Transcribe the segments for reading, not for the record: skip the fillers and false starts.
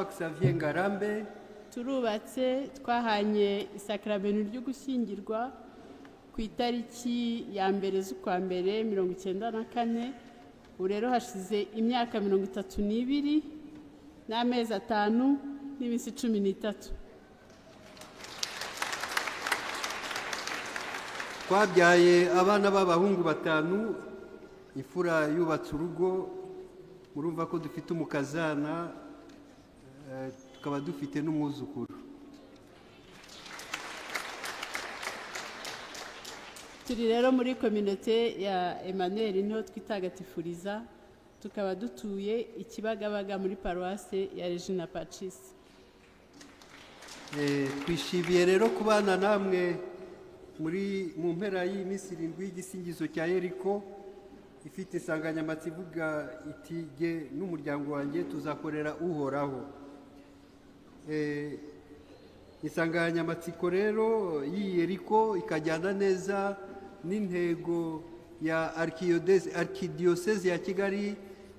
Xavier Ngarambe. Turubatse, twahanye isakaramentu ryo gushyingirwa ku itariki ya 1 z'ukwa mbere 94. Ubu rero hashize imyaka 32 n'amezi 5 n'iminsi 13. Twabyaye abana b'abahungu 5. Imfura yubatse urugo, murumva ko dufite umukazana, tukaba dufite n'umwuzukuru. Turi rero muri kominote ya Emmanuel, niho twitagatifuriza, tukaba dutuye i Kibagabaga muri paruwase ya Regina Pacis. Twishimiye rero kubana namwe muri mu mpera y'iminsi 7 y'igisingizo cya Yeriko, ifite insanganyamatsiko ivuga iti: "Jye n'umuryango wanjye tuzakorera Uhoraho." Insanganyamatsiko rero y'iyi Yeriko ikajyana neza n'intego ya arkidiyoseze ya Kigali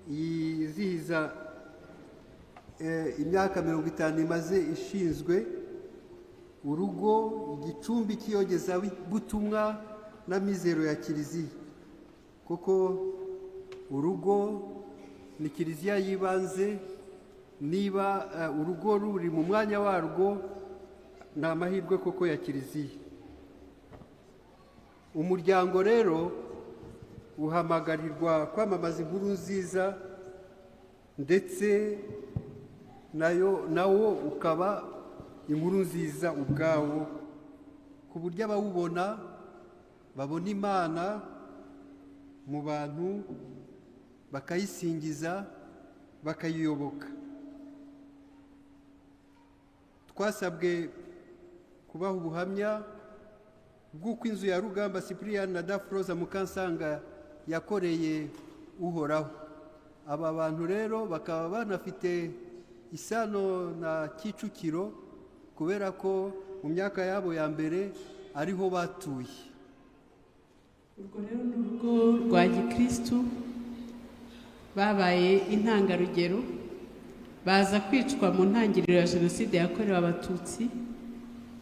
yizihiza imyaka 50 imaze ishinzwe, urugo igicumbi cy'iyogezabutumwa n'amizero ya Kiliziya, kuko urugo ni Kiliziya y'ibanze. Niba urugo ruri mu mwanya warwo, ni amahirwe koko ya Kiliziya. Umuryango rero uhamagarirwa kwamamaza inkuru nziza, ndetse nawo ukaba inkuru nziza ubwawo, ku buryo abawubona babona Imana mu bantu, bakayisingiza, bakayiyoboka. Twasabwe kubaha ubuhamya bw'uko inzu ya Rugamba Cyprien na Dafroza Mukansanga yakoreye Uhoraho. Aba bantu rero bakaba banafite isano na Kicukiro, kubera ko mu myaka yabo ya mbere ariho batuye. Urwo rero ni urugo rwa gikristu, babaye intangarugero, baza kwicwa mu ntangiriro ya jenoside yakorewe Abatutsi,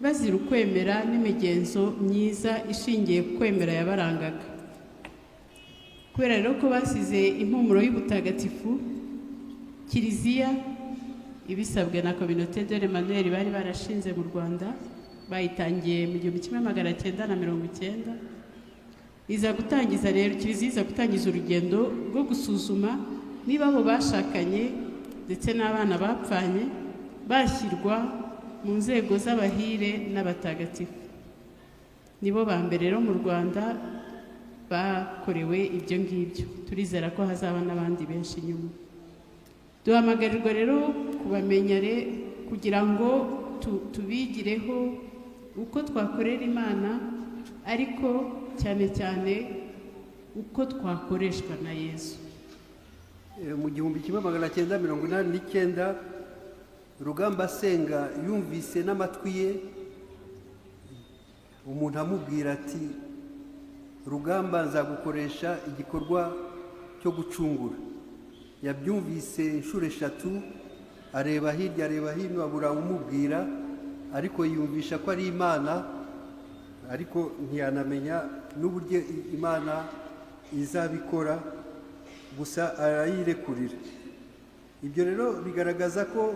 bazira ukwemera n'imigenzo myiza ishingiye ku kwemera yabarangaga. Kubera rero ko basize impumuro y'ubutagatifu, Kiliziya ibisabwe na Communauté de l'Emmanuel bari barashinze mu Rwanda, bayitangiye mu 1990, iza gutangiza rero Kiliziya iza gutangiza urugendo rwo gusuzuma niba abo bashakanye ndetse n'abana bapfanye bashyirwa mu nzego z'abahire n'abatagatifu. Nibo ba mbere rero mu Rwanda bakorewe ibyo ngibyo. Turizera ko hazaba n'abandi benshi nyuma. Duhamagarirwa rero kubamenya kugira ngo tubigireho uko twakorera Imana, ariko cyane cyane uko twakoreshwa na Yesu. Mu 1989, Rugamba asenga yumvise n'amatwi ye umuntu amubwira ati: "Rugamba, nzagukoresha igikorwa cyo gucungura." Yabyumvise inshuro 3, areba hirya, areba hino, abura umubwira, ariko yiyumvisha ko ari Imana, ariko ntiyanamenya n'uburyo Imana izabikora, gusa arayirekurira. Ibyo rero bigaragaza ko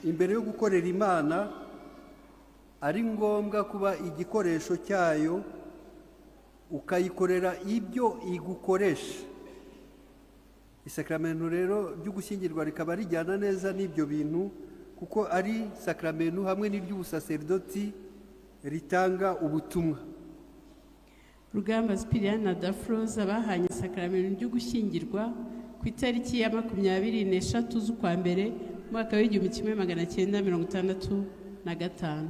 imbere yo gukorera Imana ari ngombwa kuba igikoresho cyayo, ukayikorera ibyo igukoresha. Isakramentu rero ry'ugushyingirwa rikaba rijyana neza n'ibyo bintu, kuko ari sakramentu hamwe n'iry'ubusaserdoti ritanga ubutumwa. Rugamba Cyprien na Dafroza bahanye isakramentu ryo gushyingirwa ku itariki ya 23 z'ukwa mbere umwaka w'1965.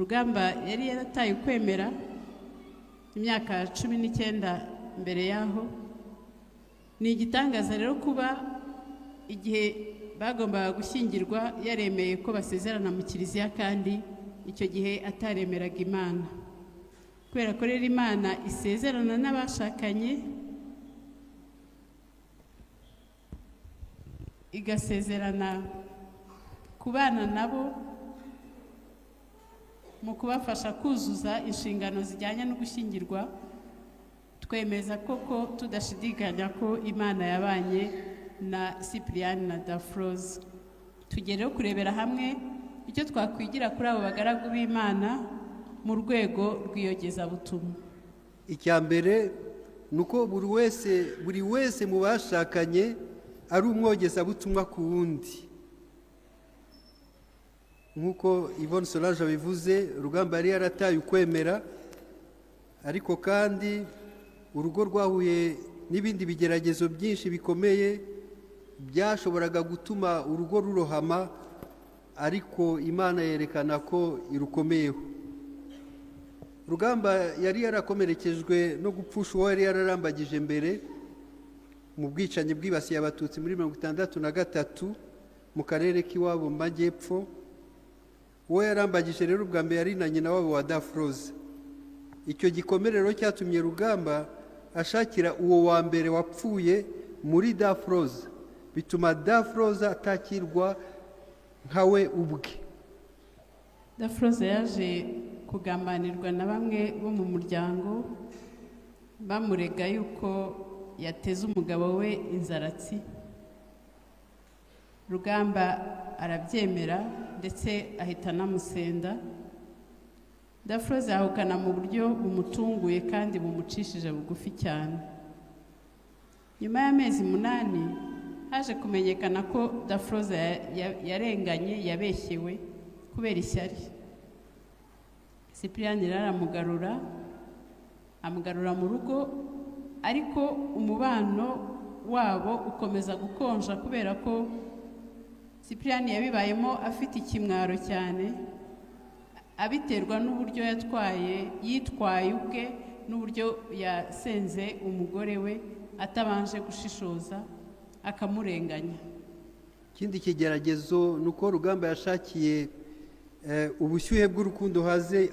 Rugamba yari yarataye ukwemera imyaka 19 mbere yaho. Ni igitangaza rero kuba igihe bagombaga gushyingirwa yaremeye ko basezerana mu kiliziya, kandi icyo gihe ataremeraga Imana. Kubera ko rero Imana isezerana n'abashakanye, Igasezerana kubana nabo mu kubafasha kuzuza inshingano zijyanye no gushyingirwa. Twemeza koko tudashidikanya ko Imana yabanye na Sipiriyani na Dafroze. Tugereho kurebera hamwe icyo twakwigira kuri abo bagaragu b'Imana mu rwego rw'iyogezabutumwa. Icya mbere ni uko buri wese mu bashakanye ari umwogezabutumwa ku wundi. Nk'uko Yvonne Solange abivuze, Rugamba yari yarataye ukwemera, ariko kandi urugo rwahuye n'ibindi bigeragezo byinshi bikomeye byashoboraga gutuma urugo rurohama, ariko Imana yerekana ko irukomeyeho. Rugamba yari yarakomerekejwe no gupfusha uwo yari yararambagije mbere mu bwicanyi bwibasiye Abatutsi muri 63 mu karere k'iwabo mu majyepfo. Uwo yarambagije rero ubwa mbere yari na nyina wabo wa Dafroze. Icyo gikomere rero cyatumye Rugamba ashakira uwo wa mbere wapfuye muri Dafroze, bituma Dafroze atakirwa nka we ubwe. Dafroze yaje kugambanirwa na bamwe bo mu muryango, bamurega yuko yateze umugabo we inzaratsi. Rugamba arabyemera, ndetse ahita anamusenda. Dafroze yahukana mu buryo bumutunguye kandi bumucishije bugufi cyane. Nyuma y'amezi 8 haje kumenyekana ko Dafroze yarenganye, yabeshyewe kubera ishyari. Sipiriyani rero aramugarura, amugarura mu rugo, ariko umubano wabo ukomeza gukonja kubera ko Sipiriyani yabibayemo afite ikimwaro cyane, abiterwa n'uburyo yatwaye yitwaye ubwe n'uburyo yasenze umugore we atabanje gushishoza, akamurenganya. Ikindi kigeragezo ni uko Rugamba yashakiye ubushyuhe bw'urukundo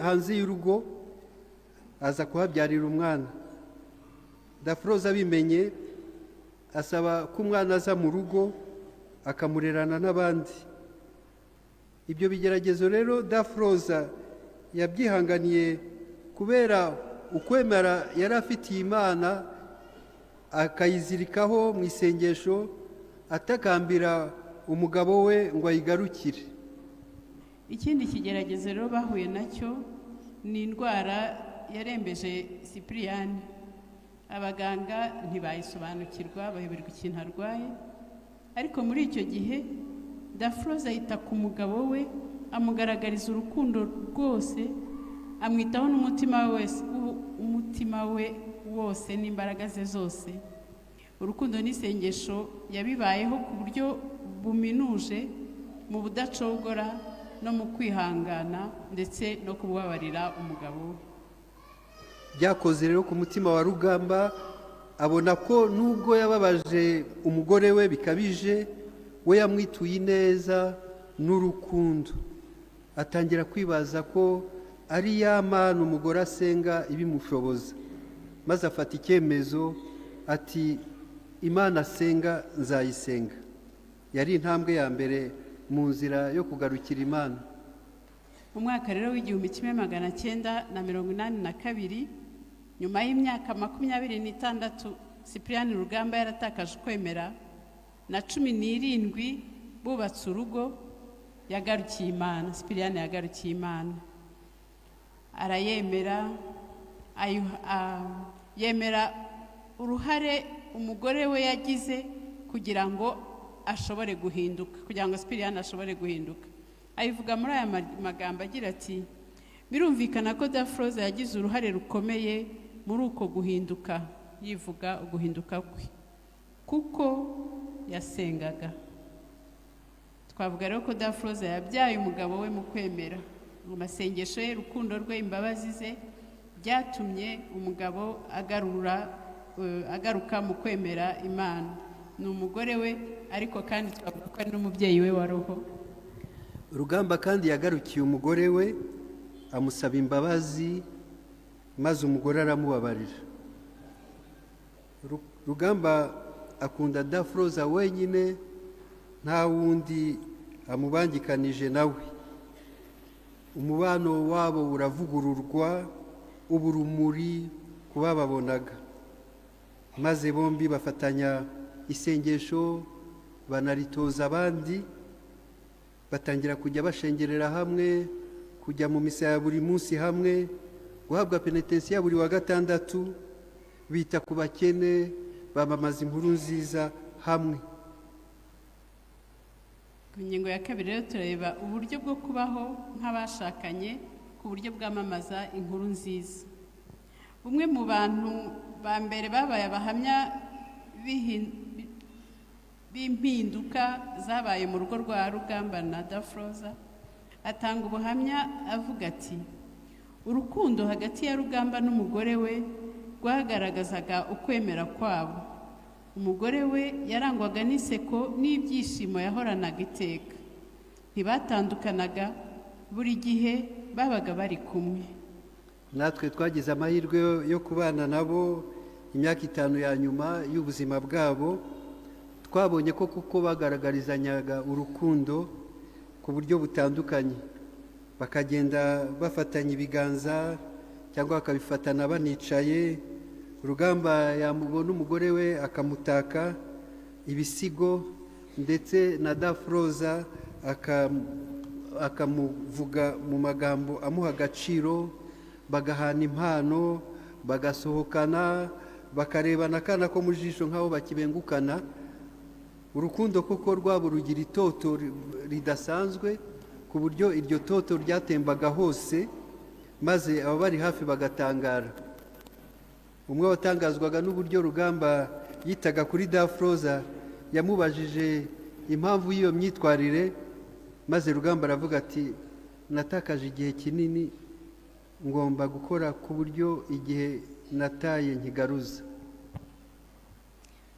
hanze y'urugo, aza kuhabyarira umwana. Dafroza abimenye asaba ko umwana aza mu rugo akamurerana n'abandi. Ibyo bigeragezo rero Dafroza yabyihanganiye kubera ukwemera yari afitiye Imana, akayizirikaho mu isengesho atakambira umugabo we ngo ayigarukire. Ikindi kigeragezo rero bahuye nacyo ni indwara yarembeje Sipiriyani. Abaganga ntibayisobanukirwa, bayoberwa ikintu arwaye. Ariko muri icyo gihe Dafroza yita ku mugabo we, amugaragariza urukundo rwose, amwitaho n'umutima we wese, umutima we wose n'imbaraga ze zose. Urukundo n'isengesho yabibayeho ku buryo buminuje, mu budacogora no mu kwihangana, ndetse no kubabarira umugabo we. Byakoze rero ku mutima wa Rugamba, abona ko nubwo yababaje umugore we bikabije, we yamwituye ineza n'urukundo. Atangira kwibaza ko ari ya Mana umugore asenga ibimushoboza, maze afata icyemezo ati: "Imana asenga nzayisenga." Yari intambwe ya mbere mu nzira yo kugarukira Imana. Mu mwaka rero w'1982, nyuma y'imyaka 26 Sipiriyani Rugamba yaratakaje ukwemera na 17 bubatse urugo, yagarukiye Imana. Sipiriyani yagarukiye Imana, arayemera, yemera uruhare umugore we yagize kugira ngo ashobore guhinduka, kugira ngo Sipiriyani ashobore guhinduka. Abivuga muri aya magambo agira ati: "Birumvikana ko Dafroza yagize uruhare rukomeye muri uko guhinduka," yivuga uguhinduka kwe, "kuko yasengaga." Twavuga rero ko Dafroza yabyaye umugabo we mu kwemera. Mu masengesho ye, urukundo rwe, imbabazi ze byatumye umugabo agaruka mu kwemera Imana. Ni umugore we, ariko kandi twavuga ko ari n'umubyeyi we wa roho. Rugamba kandi yagarukiye umugore we, amusaba imbabazi, maze umugore aramubabarira. Rugamba akunda Dafroza wenyine. Nta wundi amubangikanije nawe. Umubano wabo uravugururwa, uba urumuri ku bababonaga, maze bombi bafatanya isengesho, banaritoza abandi. Batangira kujya bashengerera hamwe, kujya mu misa ya buri munsi hamwe, guhabwa penetensiya buri wa gatandatu, bita ku bakene, bamamaza inkuru nziza hamwe. Ku ngingo ya kabiri rero turareba uburyo bwo kubaho nk'abashakanye ku buryo bwamamaza inkuru nziza. Umwe mu bantu ba mbere babaye abahamya b'impinduka zabaye mu rugo rwa Rugamba na Dafroza atanga ubuhamya avuga ati: "Urukundo hagati ya Rugamba n'umugore we rwagaragazaga ukwemera kwabo. Umugore we yarangwaga n'inseko n'ibyishimo yahoranaga iteka. Ntibatandukanaga, buri gihe babaga bari kumwe." Natwe twagize amahirwe yo kubana nabo imyaka 5 ya nyuma y'ubuzima bwabo. Twabonye ko kuko bagaragarizanyaga urukundo ku buryo butandukanye, bakagenda bafatanya ibiganza cyangwa bakabifatana banicaye. Rugamba yamubona umugore we akamutaka ibisigo, ndetse na Dafroza akamuvuga mu magambo amuha agaciro. Bagahana impano, bagasohokana, bakarebana akana ko mu jisho nk'aho bakibengukana. Urukundo koko rwabo rugira itoto ridasanzwe, ku buryo iryo toto ryatembaga hose, maze ababari hafi bagatangara. Umwe watangazwaga n'uburyo Rugamba yitaga kuri Dafroza yamubajije impamvu y'iyo myitwarire, maze Rugamba aravuga ati: "Natakaje igihe kinini, ngomba gukora ku buryo igihe nataye nkigaruza."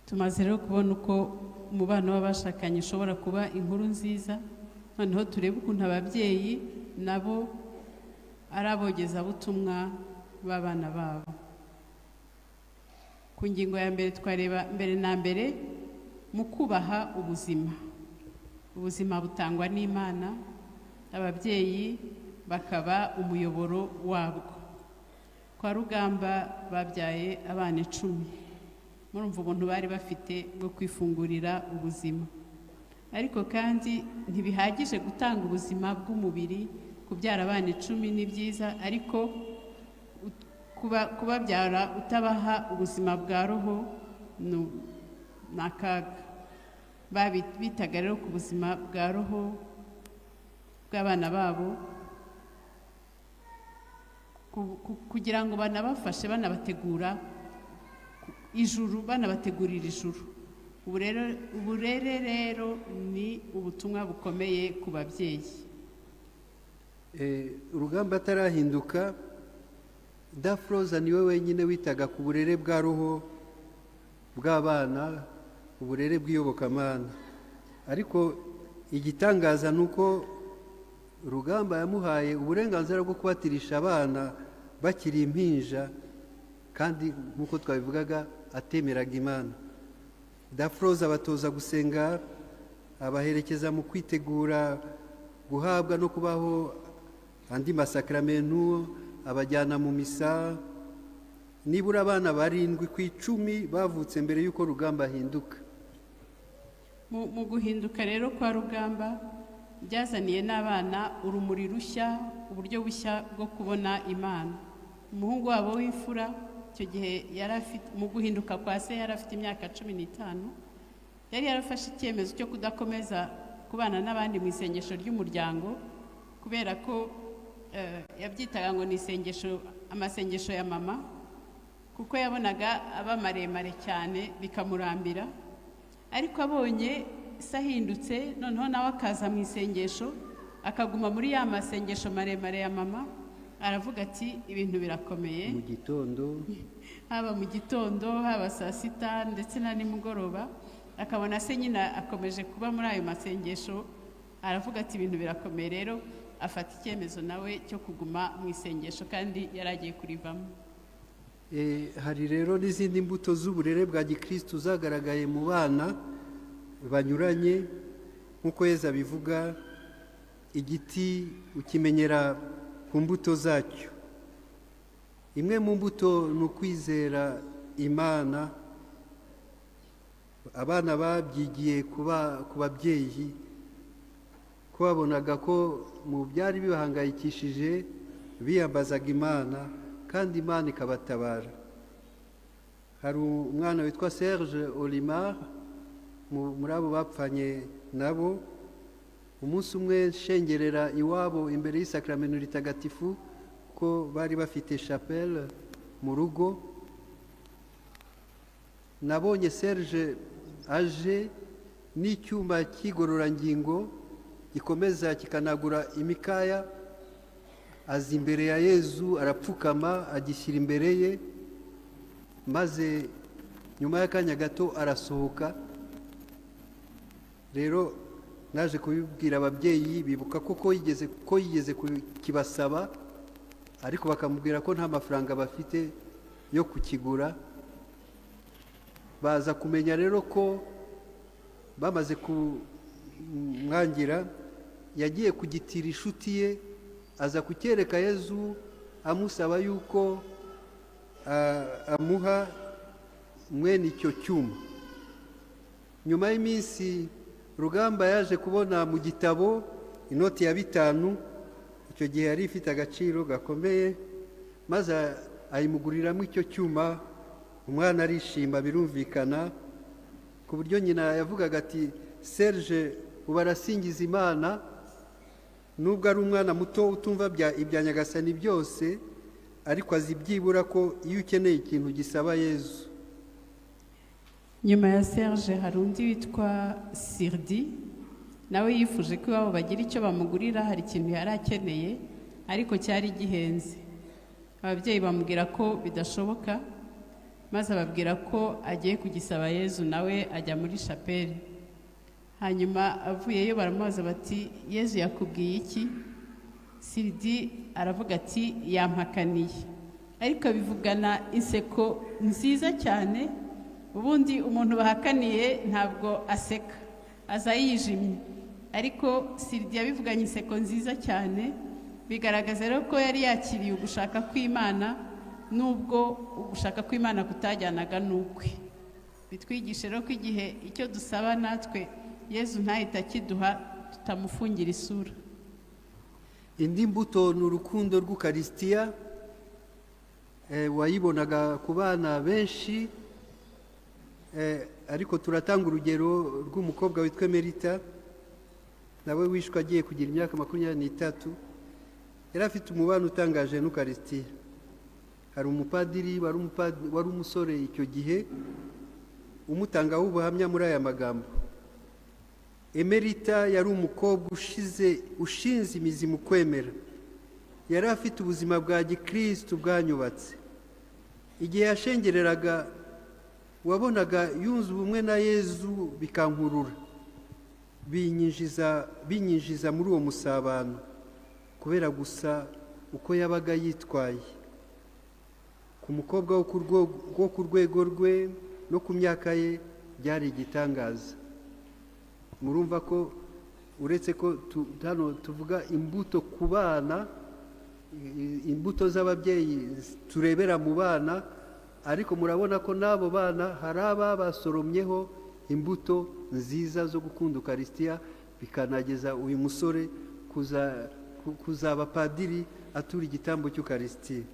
Tumaze rero kubona uko umubano w'abashakanye ushobora kuba inkuru nziza. Noneho turebe ukuntu ababyeyi nabo ari abogezabutumwa b'abana babo. Ku ngingo ya mbere twareba mbere na mbere mu kubaha ubuzima. Ubuzima butangwa n'Imana, ababyeyi bakaba umuyoboro wabwo. Kwa Rugamba babyaye abana 10. Murumva ubuntu bari bafite bwo kwifungurira ubuzima. Ariko kandi ntibihagije gutanga ubuzima bw'umubiri. Kubyara abana 10 ni byiza, ariko kubabyara utabaha ubuzima bwa roho ni akaga. Bitaga rero ku buzima bwa roho bw'abana babo kugira ngo banabafashe, banabategura ijuru, banabategurira ijuru. Uburere rero ni ubutumwa bukomeye ku babyeyi. Rugamba atarahinduka, Dafroza niwe wenyine witaga ku burere bwa roho bw'abana, uburere bw'iyobokamana. Ariko igitangaza ni uko Rugamba yamuhaye uburenganzira bwo kubatirisha abana bakiri impinja, kandi nk'uko twabivugaga atemeraga Imana. Dafroza abatoza gusenga, abaherekeza mu kwitegura guhabwa no kubaho andi masakramentu, abajyana mu misa. Nibura abana 7 ku 10 bavutse mbere y'uko Rugamba ahinduka. Mu guhinduka rero kwa Rugamba byazaniye n'abana urumuri rushya, uburyo bushya bwo kubona Imana. Umuhungu wabo w'imfura icyo gihe yari afite, mu guhinduka kwa se yari afite imyaka 15, yari yarafashe icyemezo cyo kudakomeza kubana n'abandi mu isengesho ry'umuryango, kubera ko yabyitaga ngo ni amasengesho ya mama, kuko yabonaga aba maremare cyane bikamurambira. Ariko abonye se ahindutse, noneho nawe akaza mu isengesho, akaguma muri ya masengesho maremare ya mama, aravuga ati: "Ibintu birakomeye." Mu gitondo. Haba mu gitondo, haba saa sita, ndetse na nimugoroba, akabona se nyine akomeje kuba muri ayo masengesho, aravuga ati: "Ibintu birakomeye." Rero afata icyemezo nawe cyo kuguma mu isengesho, kandi yari agiye kurivamo. Hari rero n'izindi mbuto z'uburere bwa gikristu zagaragaye mu bana banyuranye. Nk'uko Yezu abivuga, igiti ukimenyera ku mbuto zacyo. Imwe mu mbuto ni ukwizera Imana. Abana babyigiye ku babyeyi, ko babonaga ko mu byari bibahangayikishije biyambazaga Imana, kandi Imana ikabatabara. Hari umwana witwa Serge Olimar muri abo bapfanye nabo. Umunsi umwe nshengerera iwabo imbere y'isakramento ritagatifu, ko bari bafite chapelle mu rugo, nabonye Serge aje n'icyuma cy'igororangingo gikomeza kikanagura imikaya. Aza imbere ya Yezu, arapfukama, agishyira imbere ye, maze nyuma y'akanya gato arasohoka. Rero naje kubibwira ababyeyi, bibuka ko yigeze kukibasaba, ariko bakamubwira ko nta mafaranga bafite yo kukigura. Baza kumenya rero ko bamaze kumwangira, yagiye kugitira inshuti ye, aza kucyereka Yezu, amusaba yuko amuha mwene icyo cyuma. Nyuma y'iminsi, Rugamba yaje kubona mu gitabo inoti ya 5, icyo gihe yari ifite agaciro gakomeye, maze ayimuguriramo icyo cyuma. Umwana arishima, birumvikana, ku buryo nyina yavugaga ati: "Serge ubu arasingiza Imana, nubwo ari umwana muto utumva ibya Nyagasani byose, ariko azi byibura ko iyo ukeneye ikintu gisaba Yezu." Nyuma ya Serge hari undi witwa Sirdi, nawe yifuje ko iwabo bagira icyo bamugurira. Hari ikintu yari akeneye ariko cyari gihenze. Ababyeyi bamubwira ko bidashoboka, maze ababwira ko agiye kugisaba Yezu. Nawe ajya muri chapelle, hanyuma avuyeyo baramubaza bati: "Yezu yakubwiye iki?" Siridi aravuga ati: "Yampakaniye." Ariko abivugana inseko nziza cyane. Ubundi umuntu bahakaniye ntabwo aseka, aza yijimye, ariko Siridi yabivuganye inseko nziza cyane. Bigaragaza rero ko yari yakiriye ugushaka kw'Imana, nubwo ugushaka kw'Imana kutajyanaga n'ukwe. Bitwigishe rero ko igihe icyo dusaba natwe Yezu ntahita akiduha, tutamufungira isura. Indi mbuto ni urukundo rw'Ukarisitiya. Wayibonaga ku bana benshi, ariko turatanga urugero rw'umukobwa witwa Merita, nawe wishwe agiye kugira imyaka 23. Yari afite umubano utangaje n'Ukarisitiya. Hari umupadiri wari umusore icyo gihe umutangaho ubuhamya muri aya magambo: "Emerita yari umukobwa ushinze imizi mu kwemera. Yari afite ubuzima bwa gikirisitu bwanyubatse. Igihe yashengereraga, wabonaga yunze ubumwe na Yezu, bikankurura, binyinjiza muri uwo musabano kubera gusa uko yabaga yitwaye. Ku mukobwa wo ku rwego rwe no ku myaka ye, byari igitangaza." Murumva ko uretse ko hano tuvuga imbuto ku bana, imbuto z'ababyeyi turebera mu bana, ariko murabona ko n'abo bana hari ababasoromyeho imbuto nziza zo gukunda Ukarisitiya, bikanageza uyu musore kuzaba padiri atura igitambo cy'Ukarisitiya.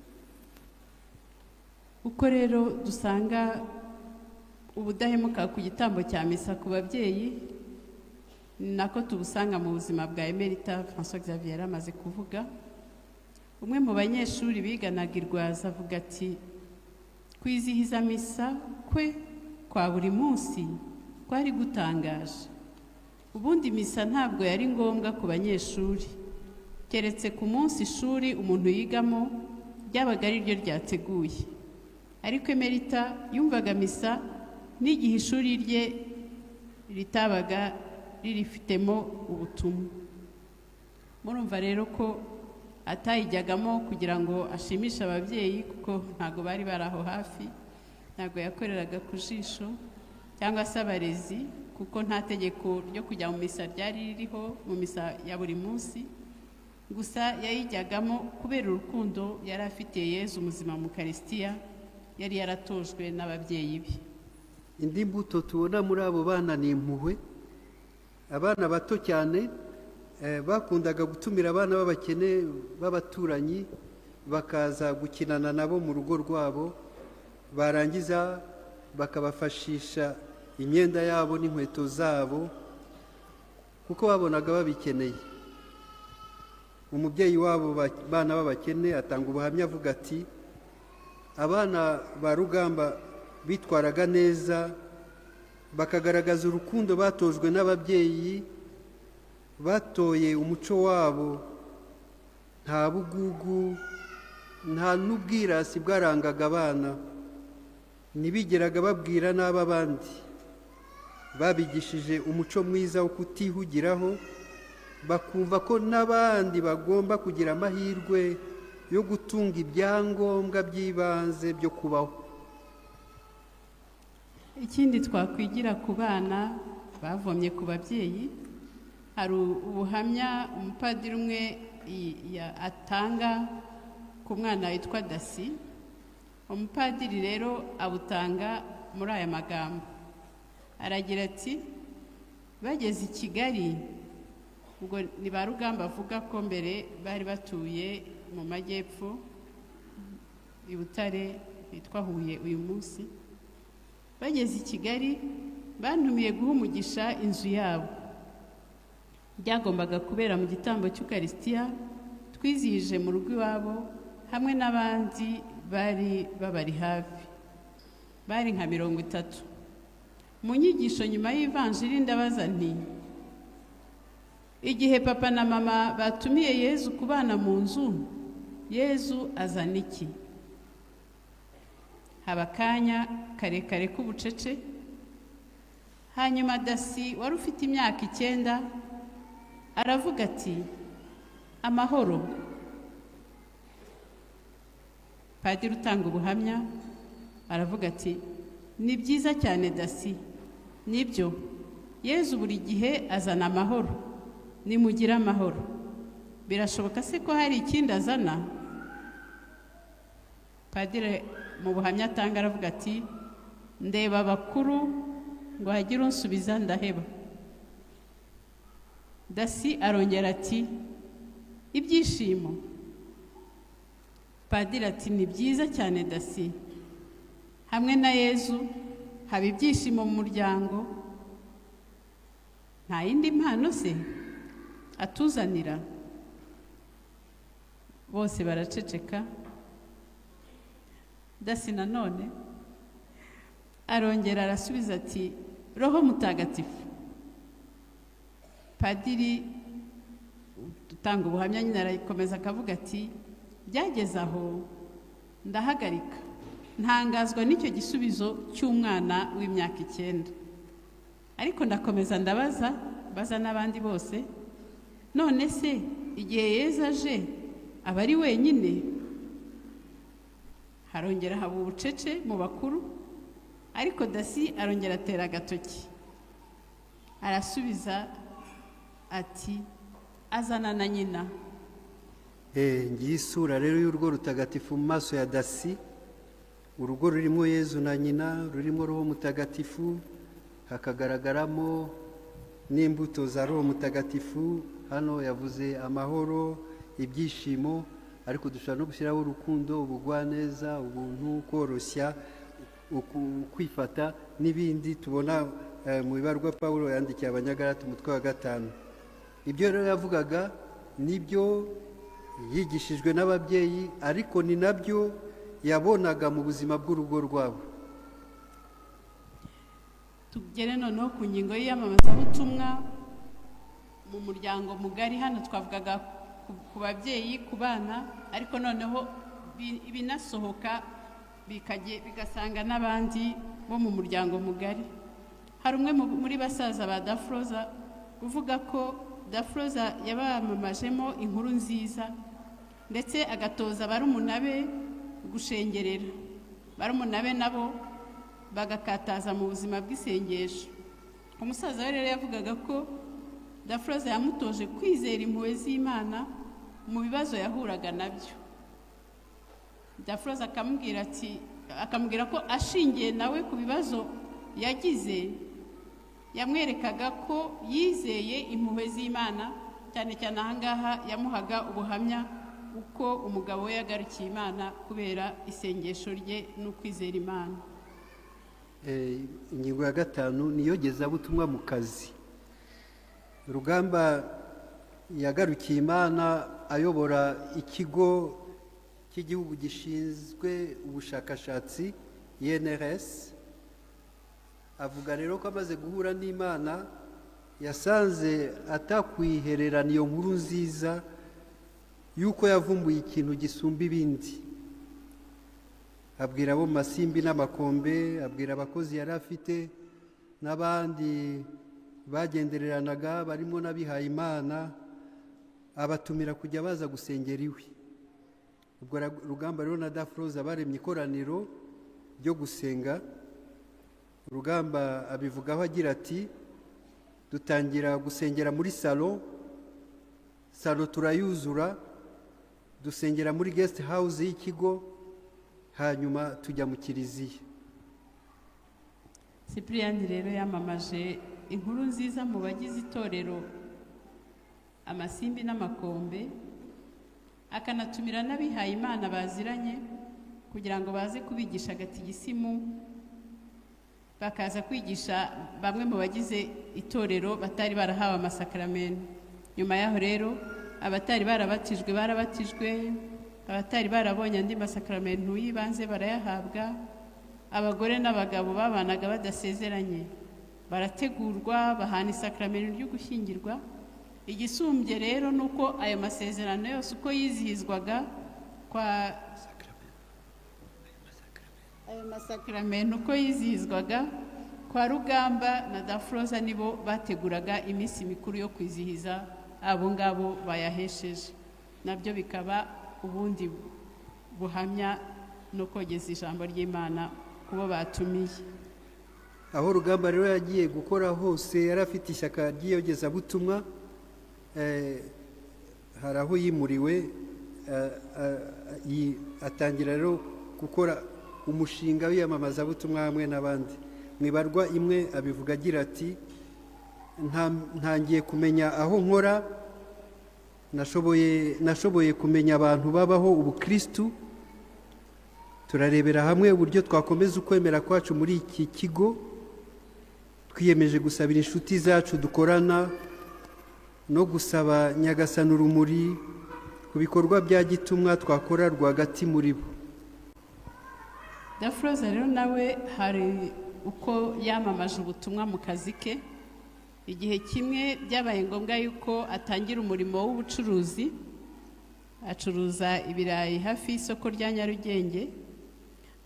Uko rero dusanga ubudahemuka ku gitambo cya misa ku babyeyi, ni nako tubusanga mu buzima bwa Emerita François Xavier amaze kuvuga. Umwe mu banyeshuri biganaga i Rwaza avuga ati: "Kwizihiza misa kwe kwa buri munsi kwari gutangaje. Ubundi misa ntabwo yari ngombwa ku banyeshuri, keretse ku munsi ishuri umuntu yigamo ryabaga ari ryo ryateguye. Ariko Emerita yumvaga misa n'igihe ishuri rye ritabaga ririfitemo ubutumwa." Murumva rero ko atayijyagamo kugira ngo ashimishe ababyeyi, kuko ntabwo bari bari aho hafi, ntabwo yakoreraga ku jisho cyangwa se abarezi, Kuko nta tegeko ryo kujya mu misa ryari ririho, mu misa ya buri munsi. Gusa yayijyagamo kubera urukundo yari afitiye Yezu muzima mu Karisitiya, yari yaratojwe n'ababyeyi be. Indi mbuto tubona muri abo bana ni impuhwe. Abana bato cyane bakundaga gutumira abana b'abakene b'abaturanyi, bakaza gukinana nabo mu rugo rwabo, barangiza bakabafashisha imyenda yabo n'inkweto zabo, kuko babonaga babikeneye. Umubyeyi w'abo bana b'abakene atanga ubuhamya avuga ati: "Abana ba Rugamba bitwaraga neza, bakagaragaza urukundo batojwe n'ababyeyi, batoye umuco wabo. Nta bugugu, nta n'ubwirasi bwarangaga abana. Ntibigeraga babwira n'ab'abandi. Babigishije umuco mwiza wo kutihugiraho, bakumva ko n'abandi bagomba kugira amahirwe yo gutunga ibyangombwa by'ibanze byo kubaho." Ikindi twakwigira ku bana bavomye ku babyeyi, hari ubuhamya umupadiri umwe atanga ku mwana witwa Dasi. Umupadiri rero abutanga muri aya magambo, aragira ati: "Bageze i Kigali," ubwo ni ba Rugamba avuga ko mbere bari batuye mu majyepfo i Butare hitwa Huye uyu munsi, "bageze i Kigali bantumiye guha umugisha inzu yabo. Byagombaga kubera mu gitambo cy'Ukarisitiya twizihije mu rugo iwabo hamwe n'abandi bari babari hafi, bari nka 30. Mu nyigisho nyuma y'ivanjiri ndabaza nti: igihe papa na mama batumiye Yezu kubana mu nzu, Yezu azana iki? Haba akanya karekare k'ubucece. Hanyuma Dasi wari ufite imyaka 9 aravuga ati: amahoro. Padiri utanga ubuhamya aravuga ati: ni byiza cyane Dasi, nibyo, Yezu buri gihe azana amahoro, nimugire amahoro. Birashoboka se ko hari ikindi azana? Padiri mu buhamya atanga aravuga ati: ndeba abakuru ngo hagire unsubiza, ndaheba. Dasi arongera ati: ibyishimo. Padiri ati: ni byiza cyane Dasi, hamwe na Yezu haba ibyishimo mu muryango. Nta yindi mpano se atuzanira? Bose baraceceka. Dasi nanone arongera arasubiza ati: Roho Mutagatifu. Padiri utanga ubuhamya nyine arakomeza akavuga ati: byageze aho ndahagarika, ntangazwa n'icyo gisubizo cy'umwana w'imyaka 9. Ariko ndakomeza ndabaza, baza n'abandi bose: none se igihe Yezu aje aba ari wenyine? Harongera haba ubucece mu bakuru, ariko Dasi arongera atera agatoki, arasubiza ati: azana na nyina." Ngiyi isura rero y'urugo rutagatifu mu maso ya Dasi, urugo rurimo Yezu na nyina, rurimo Roho Mutagatifu, hakagaragaramo n'imbuto za Roho Mutagatifu. Hano yavuze amahoro, ibyishimo, ariko dushobora no gushyiraho urukundo, ubugwaneza, ubuntu, koroshya, kwifata n'ibindi tubona mu ibarwa Pawulo yandikiye Abanyagalati umutwe wa 5. Ibyo rero yavugaga nibyo yigishijwe n'ababyeyi, ariko ni nabyo yabonaga mu buzima bw'urugo rwabo. Tugere noneho ku ngingo y'iyamamazabutumwa mu muryango mugari. Hano twavugaga ku babyeyi, ku bana, ariko noneho ibinasohoka bigasanga n'abandi bo mu muryango mugari. Hari umwe muri basaza ba Dafroza uvuga ko Dafroza yabamamajemo inkuru nziza, ndetse agatoza barumuna be gushengerera, barumuna be nabo bagakataza mu buzima bw'isengesho. Umusaza we rero yavugaga ko Dafroza yamutoje kwizera impuhwe z'Imana mu bibazo yahuraga nabyo. Dafroza akamubwira ati, akamubwira ko ashingiye nawe ku bibazo yagize, yamwerekaga ko yizeye impuhwe z'Imana cyane cyane. Ahangaha yamuhaga ubuhamya uko umugabo we yagarukiye Imana kubera isengesho rye n'ukwizera Imana. Ingingo ya gatanu ni iyogezabutumwa mu kazi. Rugamba yagarukiye Imana ayobora Ikigo cy'Igihugu Gishinzwe Ubushakashatsi, INRS. Avuga rero ko amaze guhura n'Imana yasanze atakwihererana iyo nkuru nziza y'uko yavumbuye ikintu gisumba ibindi. Abwira abo mu masimbi n'amakombe, abwira abakozi yari afite n'abandi bagendereranaga barimo n'abihaye Imana, abatumira kujya baza gusengera iwe. Ubwo Rugamba rero na Dafroza baremye ikoraniro ryo gusenga. Rugamba abivugaho agira ati: "Dutangira gusengera muri salo, salo turayuzura, dusengera muri guest house y'ikigo, hanyuma tujya mu kiliziya." Cyprien rero yamamaje inkuru nziza mu bagize itorero Amasimbi n'Amakombe, akanatumira n'abihaye Imana baziranye kugira ngo baze kubigisha gatigisimu, bakaza kwigisha bamwe mu bagize itorero batari barahawe amasakaramentu. Nyuma yaho rero abatari barabatijwe barabatijwe, abatari barabonye andi masakaramentu y'ibanze barayahabwa, abagore n'abagabo babanaga badasezeranye barategurwa, bahana isakaramentu ryo gushyingirwa. Igisumbye rero ni uko ayo masezerano yose uko yizihizwaga kwa ayo masakaramentu uko yizihizwaga kwa Rugamba na Dafroza, nibo bateguraga iminsi mikuru yo kwizihiza abo ngabo bayahesheje, nabyo bikaba ubundi buhamya no kogeza ijambo ry'Imana ku bo batumiye. Aho Rugamba rero yagiye gukora hose yari afite ishyaka ry'iyogezabutumwa. Hari aho yimuriwe, atangira rero gukora umushinga w'iyamamazabutumwa hamwe n'abandi. Mu ibarwa imwe abivuga agira ati: "Ntangiye kumenya aho nkora, nashoboye kumenya abantu babaho ubukristu. Turarebera hamwe uburyo twakomeza ukwemera kwacu muri iki kigo. Twiyemeje gusabira inshuti zacu dukorana no gusaba Nyagasani urumuri ku bikorwa bya gitumwa twakora rwagati muri bo." Dafroza rero nawe hari uko yamamaje ubutumwa mu kazi ke. Igihe kimwe byabaye ngombwa yuko atangira umurimo w'ubucuruzi, acuruza ibirayi hafi y'isoko rya Nyarugenge.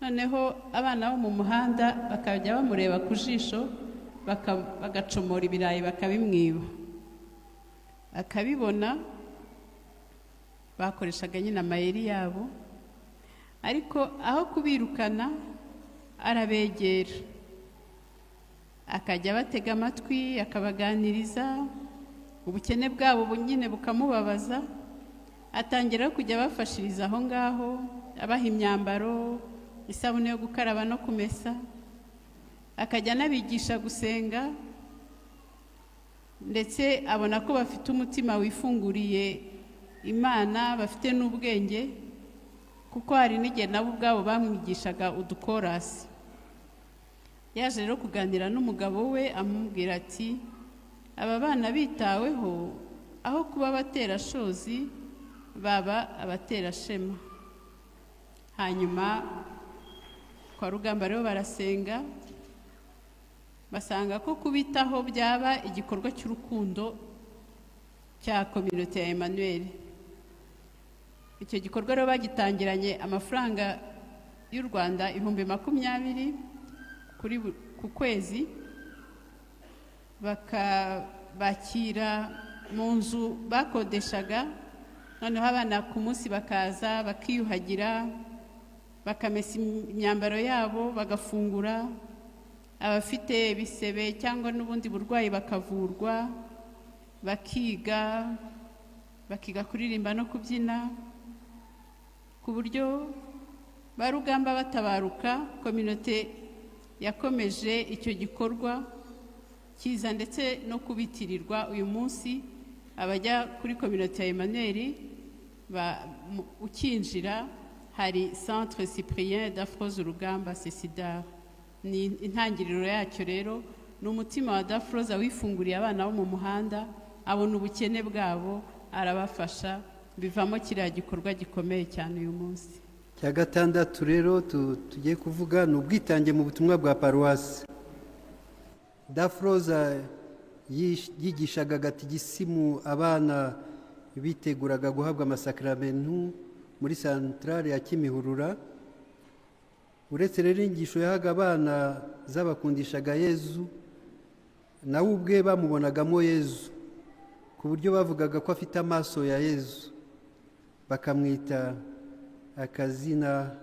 Noneho abana bo mu muhanda bakajya bamureba ku jisho, bagacomora ibirayi bakabimwiba. Akabibona, bakoreshaga nyine amayeri yabo, ariko aho kubirukana arabegera, akajya abatega amatwi, akabaganiriza, ubukene bwabo nyine bukamubabaza. Atangira kujya abafashiriza aho ngaho, abaha imyambaro, isabune yo gukaraba no kumesa, akajya anabigisha gusenga. Ndetse abona ko bafite umutima wifunguriye Imana, bafite n'ubwenge, kuko hari n'igihe nabo ubwabo bamwigishaga udukorasi. Yaje rero kuganira n'umugabo we, amubwira ati: "Aba bana bitaweho, aho kuba abaterashozi baba abaterashema." Hanyuma kwa Rugamba rero barasenga, basanga ko kubitaho byaba igikorwa cy'urukundo cya Communauté ya Emmanuel. Icyo gikorwa rero bagitangiranye amafaranga y'u Rwanda 20,000 ku kwezi, bakabakira mu nzu bakodeshaga. Noneho abana ku munsi bakaza bakiyuhagira, bakamesa imyambaro yabo, bagafungura. Abafite ibisebe cyangwa n'ubundi burwayi bakavurwa, bakiga kuririmba no kubyina, ku buryo ba Rugamba batabaruka kominote yakomeje icyo gikorwa kiza ndetse no kubitirirwa. Uyu munsi abajya kuri kominote ya Emmanuel, ukinjira hari Centre Cyprien Daphrose Rugamba Cécidar. Ni intangiriro yacyo rero, ni umutima wa Daphrose wifunguriye abana bo mu muhanda, abona ubukene bwabo, arabafasha, bivamo kiriya gikorwa gikomeye cyane uyu munsi. Cya gatandatu rero tugiye kuvuga ni ubwitange mu butumwa bwa paruwasi. Dafroza yigishaga gatigisimu abana biteguraga guhabwa amasakaramentu muri santarare ya Kimihurura. Uretse rero inyigisho yahaga abana zabakundishaga Yezu, nawe ubwe bamubonagamo Yezu, ku buryo bavugaga ko afite amaso ya Yezu, bakamwita akazina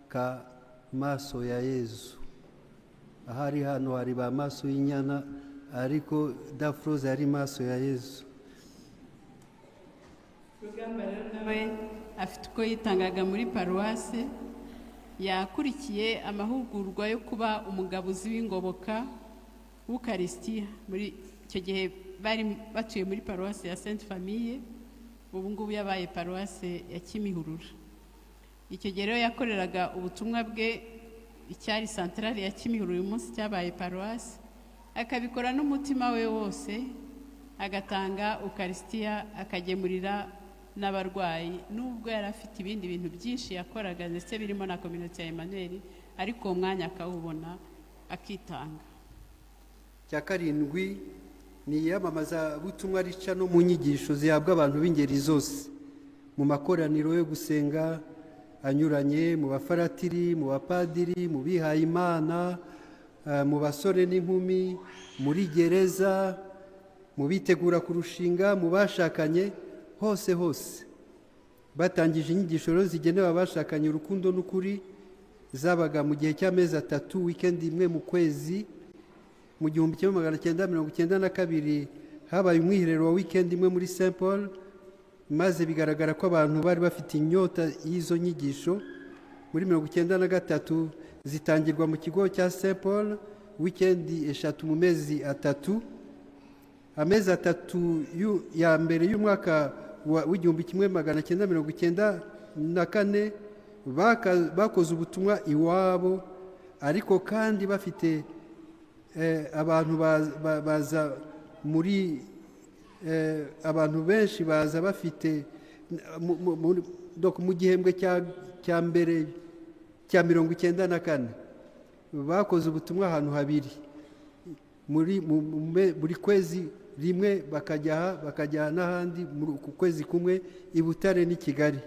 ka Maso ya Yezu. Ahari hano hari ba Maso y'inyana, ariko Dafroza yari Maso ya Yezu. Rugamba rero nawe afite uko yitangaga muri paruwase. Yakurikiye amahugurwa yo kuba umugabuzi w'ingoboka w'ukarisitiya. Muri icyo gihe bari batuye muri paruwase ya Sainte Famille, ubu ngubu yabaye paruwase ya Kimihurura. Icyo gihe rero yakoreraga ubutumwa bwe icyari santarari ya Kimihurura, uyu munsi cyabaye paruwasi, akabikora n'umutima we wose, agatanga ukarisitiya, akagemurira n'abarwayi, nubwo yari afite ibindi bintu byinshi yakoraga ndetse birimo na kominote ya Emmanuel, ariko uwo mwanya akawubona akitanga. Cya karindwi ni iyamamazabutumwa rica no mu nyigisho zihabwa abantu b'ingeri zose, mu makoraniro yo gusenga anyuranye, mu bafaratiri, mu bapadiri, mu bihayimana, mu basore n'inkumi, muri gereza, mu bitegura kurushinga, mu bashakanye, hose hose. Batangije inyigisho rero zigenewe abashakanye urukundo n'ukuri, zabaga mu gihe cy'amezi 3, wikendi imwe mu kwezi. Mu 1992 habaye umwiherero wa wikendi imwe muri Saint Paul, maze bigaragara ko abantu bari bafite inyota y'izo nyigisho. Muri 93 zitangirwa mu kigo cya Saint Paul, wikendi 3 mu mezi 3. Amezi 3 ya mbere y'umwaka w'1994 bakoze ubutumwa iwabo, ariko kandi bafite abantu baza muri abantu benshi baza bafite mu gihembwe cya mbere cya 94 bakoze ubutumwa ahantu habiri buri kwezi rimwe, bakajya aha bakajya n'ahandi ku kwezi kumwe, i Butare n'i Kigali.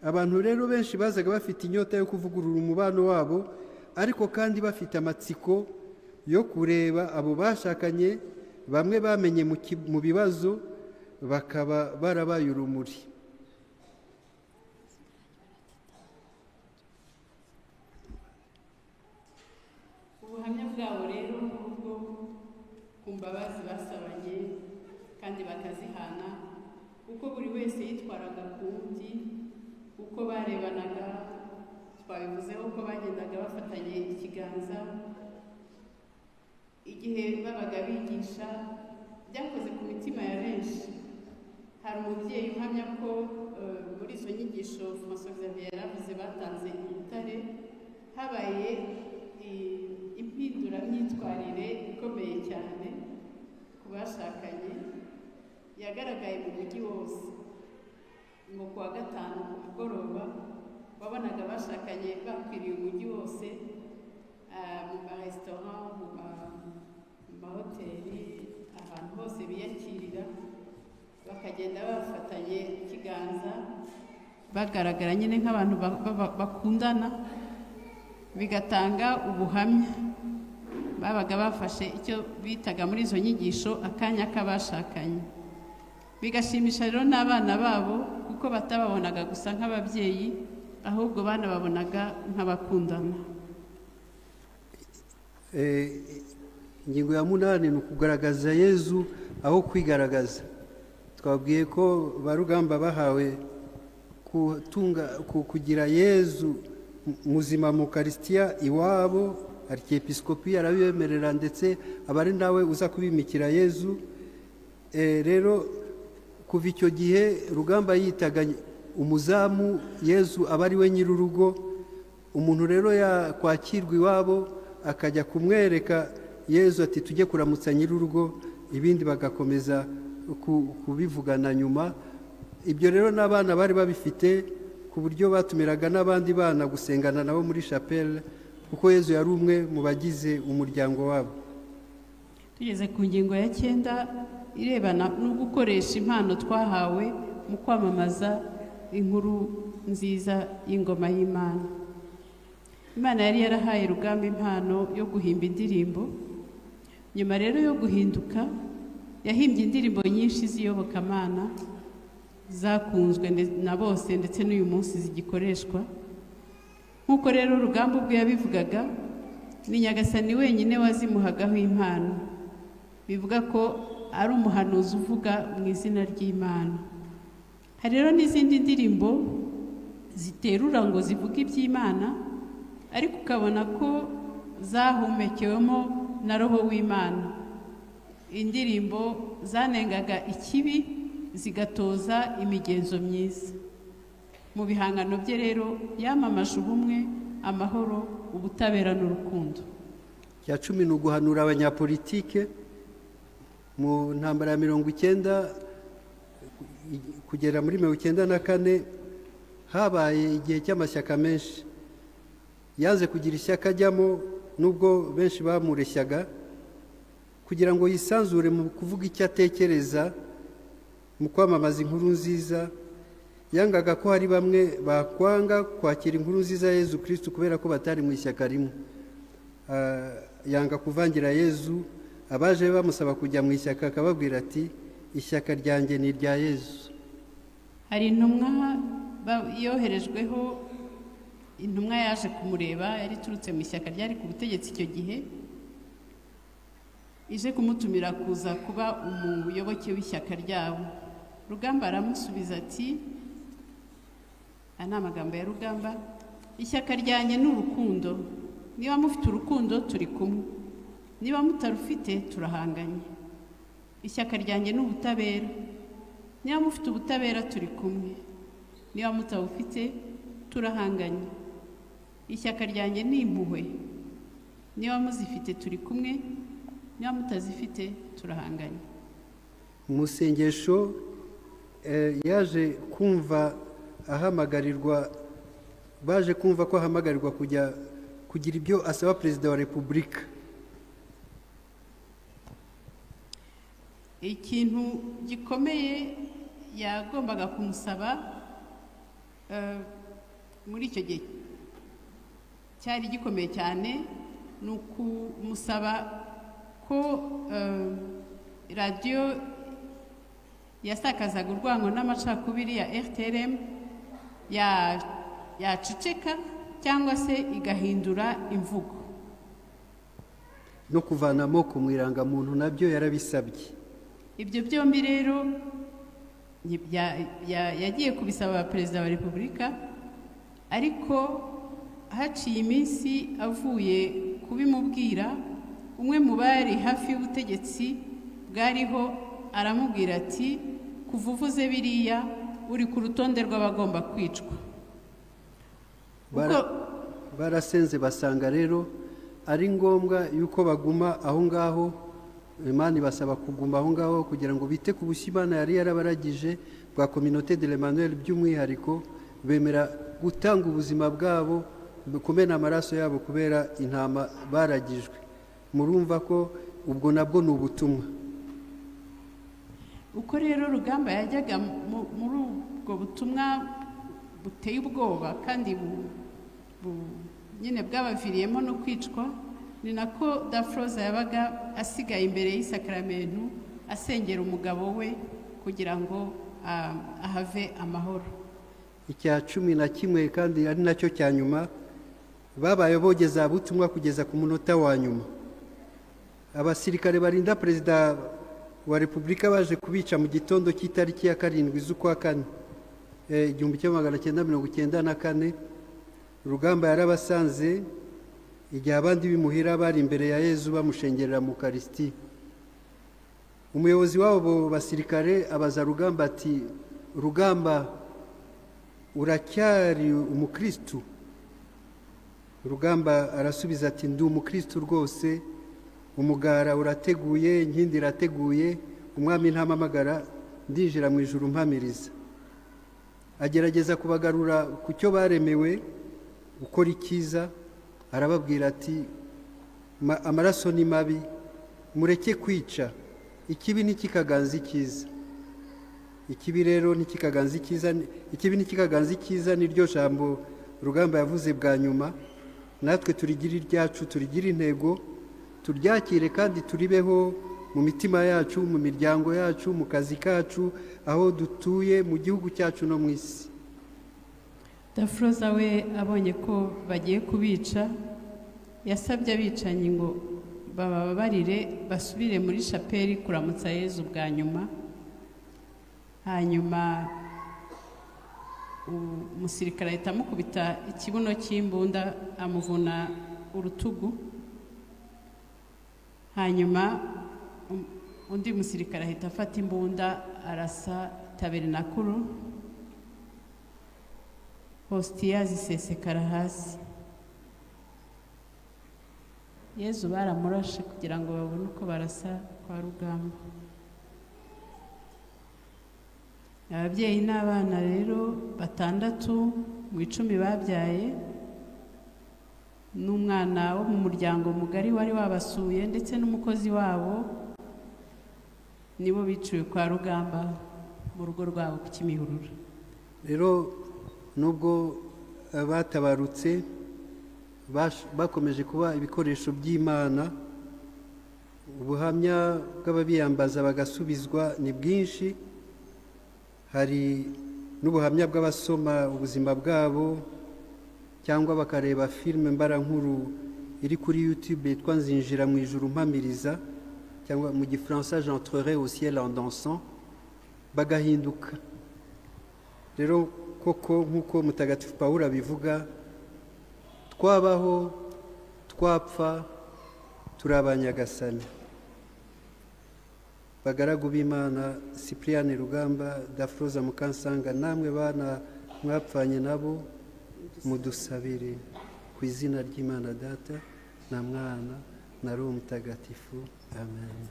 Abantu rero benshi bazaga bafite inyota yo kuvugurura umubano wabo, ariko kandi bafite amatsiko yo kureba abo bashakanye bamwe bamenye mu bibazo bakaba barabaye urumuri. Ubuhamya bwabo rero ubwo ku mbabazi basabanye kandi bakazihana, uko buri wese yitwaraga ku wundi, uko barebanaga, twabivuzeho ko bagendaga bafatanye ikiganza igihe babaga bigisha, byakoze ku mitima ya benshi. Hari umubyeyi uhamya ko muri izo nyigisho François Xavier yaravuze batanze i Butare, habaye impinduramyitwarire ikomeye cyane ku bashakanye, yagaragaye mu mujyi wose. Ngo kuwa gatanu ku mugoroba wabonaga abashakanye bakwiriye umujyi wose, mu maresitora, mu mahoteli, ahantu hose biyakirira, bakagenda bafatanye ikiganza, bagaragara nyine nk'abantu bakundana, bigatanga ubuhamya. Babaga bafashe icyo bitaga muri izo nyigisho akanya k'abashakanye, bigashimisha rero n'abana babo, kuko batababonaga gusa nk'ababyeyi, ahubwo banababonaga nk'abakundana. Ingingo ya munani ni ukugaragaza Yezu aho kwigaragaza. Twabwiye ko ba Rugamba bahawe kutunga kugira Yezu muzima mu Karisitiya iwabo, arkiyepiskopi arabibemerera, ndetse aba ari nawe uza kubimikira Yezu. Rero kuva icyo gihe Rugamba yitaga umuzamu Yezu, aba ari we nyir'urugo. Umuntu rero yakwakirwa iwabo akajya kumwereka Yezu, ati: "Tujye kuramutsa nyir'urugo," ibindi bagakomeza kubivugana nyuma. Ibyo rero n'abana bari babifite, ku buryo batumiraga n'abandi bana gusengana nabo muri chapelle, kuko Yezu yari umwe mu bagize umuryango wabo. Tugeze ku ngingo ya cyenda irebana no gukoresha impano twahawe mu kwamamaza inkuru nziza y'ingoma y'Imana. Imana yari yarahaye Rugamba impano yo guhimba indirimbo. Nyuma rero yo guhinduka, yahimbye indirimbo nyinshi z'iyobokamana zakunzwe na bose, ndetse n'uyu munsi zigikoreshwa. Nk'uko rero Rugamba ubwo yabivugaga, ni Nyagasani wenyine wazimuhagaho impano, bivuga ko ari umuhanuzi uvuga mu izina ry'Imana. Hari rero n'izindi ndirimbo ziterura ngo zivuge iby'Imana, ariko ukabona ko zahumekewemo na Roho w'Imana, indirimbo zanengaga ikibi zigatoza imigenzo myiza. Mu bihangano bye rero yamamaje ubumwe, amahoro, ubutabera n'urukundo. Icya 10 ni uguhanura abanyapolitike. Mu ntambara ya 90 kugera muri 94 habaye igihe cy'amashyaka menshi. Yaze kugira ishyaka ajyamo, nubwo benshi bamureshyaga, kugira ngo yisanzure mu kuvuga icyo atekereza, mu kwamamaza inkuru nziza. Yangaga ko hari bamwe bakwanga kwakira inkuru nziza ya Yezu Kristu kubera ko batari mu ishyaka rimwe. Yanga kuvangira Yezu. Abaje bamusaba kujya mu ishyaka, akababwira ati: "Ishyaka ryanjye ni irya Yezu." Hari intumwa yoherejweho, intumwa yaje kumureba yari iturutse mu ishyaka ryari ku butegetsi icyo gihe, ije kumutumira kuza kuba umuyoboke w'ishyaka ryabo. Rugamba aramusubiza ati, aya ni amagambo ya Rugamba: "Ishyaka ryanjye ni urukundo. Niba mufite urukundo, turi kumwe; niba mutarufite, turahanganye. Ishyaka ryanjye ni ubutabera. Niba mufite ubutabera, turi kumwe; niba mutabufite, turahanganye. Ishyaka ryanjye ni impuhwe. Niba muzifite, turi kumwe; niba mutazifite, turahanganye." Mu sengesho yaje kumva ahamagarirwa, baje kumva ko ahamagarirwa kujya kugira ibyo asaba Perezida wa Repubulika. Ikintu gikomeye yagombaga kumusaba muri icyo gihe cyari gikomeye cyane ni ukumusaba ko radiyo yasakazaga urwango n'amacakubiri ya RTLM yaceceka cyangwa se igahindura imvugo. No kuvana amoko mu irangamuntu nabyo yarabisabye. Ibyo byombi rero yagiye kubisaba Perezida wa Repubulika, ariko haciye iminsi avuye kubimubwira, umwe mu bari hafi y'ubutegetsi bwariho aramubwira ati: "Kuva uvuze biriya, uri ku rutonde rw'abagomba kwicwa." Barasenze, basanga rero ari ngombwa yuko baguma aho ngaho. Imana ibasaba kuguma aho ngaho kugira ngo bite ku bushyo Imana yari yarabaragije bwa Communauté de l'Emmanuel by'umwihariko. Bemera gutanga ubuzima bwabo, kumena amaraso yabo kubera intama baragijwe. Murumva ko ubwo nabwo ni ubutumwa. Uko rero Rugamba yajyaga muri ubwo butumwa buteye ubwoba kandi nyine bwabaviriyemo no kwicwa, ni nako Dafroza yabaga asigaye imbere y'isakaramentu asengera umugabo we kugira ngo ahave amahoro. Icya 11, kandi ari nacyo cya nyuma, babaye bogezabutumwa kugeza ku munota wa nyuma. Abasirikare barinda Perezida wa Repubulika baje kubica mu gitondo cy'itariki ya 7 z'ukwa kane 1994. Rugamba yarabasanze igihe abandi b'imuhira bari imbere ya Yezu bamushengerera mu Karisiti. Umuyobozi w'abo basirikare abaza Rugamba ati: "Rugamba, uracyari umukristu?" Rugamba arasubiza ati: "Ndi umukristu rwose. Umugara urateguye, inkindi irateguye, Umwami ntampamagara ndinjira mu ijuru mpamiriza." Agerageza kubagarura ku cyo baremewe, gukora icyiza. Arababwira ati: "Amaraso ni mabi, mureke kwica. Ikibi ntikikaganze icyiza." Ikibi rero ntikikaganze icyiza, ikibi ntikikaganze icyiza, niryo jambo Rugamba yavuze bwa nyuma. Natwe turigire iryacu, turigire intego, turyakire kandi turibeho mu mitima yacu, mu miryango yacu, mu kazi kacu, aho dutuye, mu gihugu cyacu no mu isi. Dafroza we abonye ko bagiye kubica, yasabye abicanyi ngo bababarire basubire muri shapeli kuramutsa Yezu bwa nyuma. Hanyuma umusirikare ahita amukubita ikibuno cy'imbunda, amuvuna urutugu. Hanyuma undi musirikare ahita afata imbunda arasa tabernakuru, hositiya zisesekara hasi. Yezu baramurashe kugira ngo babone uko barasa kwa Rugamba. Ababyeyi n'abana rero 6 mu 10 babyaye, n'umwana wo mu muryango mugari wari wabasuye, ndetse n'umukozi wabo, nibo biciwe kwa Rugamba mu rugo rwabo ku Kimihurura. Rero nubwo batabarutse, bakomeje kuba ibikoresho by'Imana. Ubuhamya bw'ababiyambaza bagasubizwa ni bwinshi. Hari n'ubuhamya bw'abasoma ubuzima bwabo cyangwa bakareba filime mbarankuru iri kuri YouTube yitwa "Nzinjira mu ijuru mpamiriza", cyangwa mu Gifaransa "J'entrerai au ciel en dansant", bagahinduka. Rero koko, nk'uko Mutagatifu Pawulo abivuga, twabaho, twapfa, turi abanyagasani. Bagaragu b'Imana Cyprien Rugamba, Dafroza Mukansanga, namwe bana mwapfanye nabo, mudusabire. Ku izina ry'Imana Data na Mwana na Roho Mutagatifu, amen.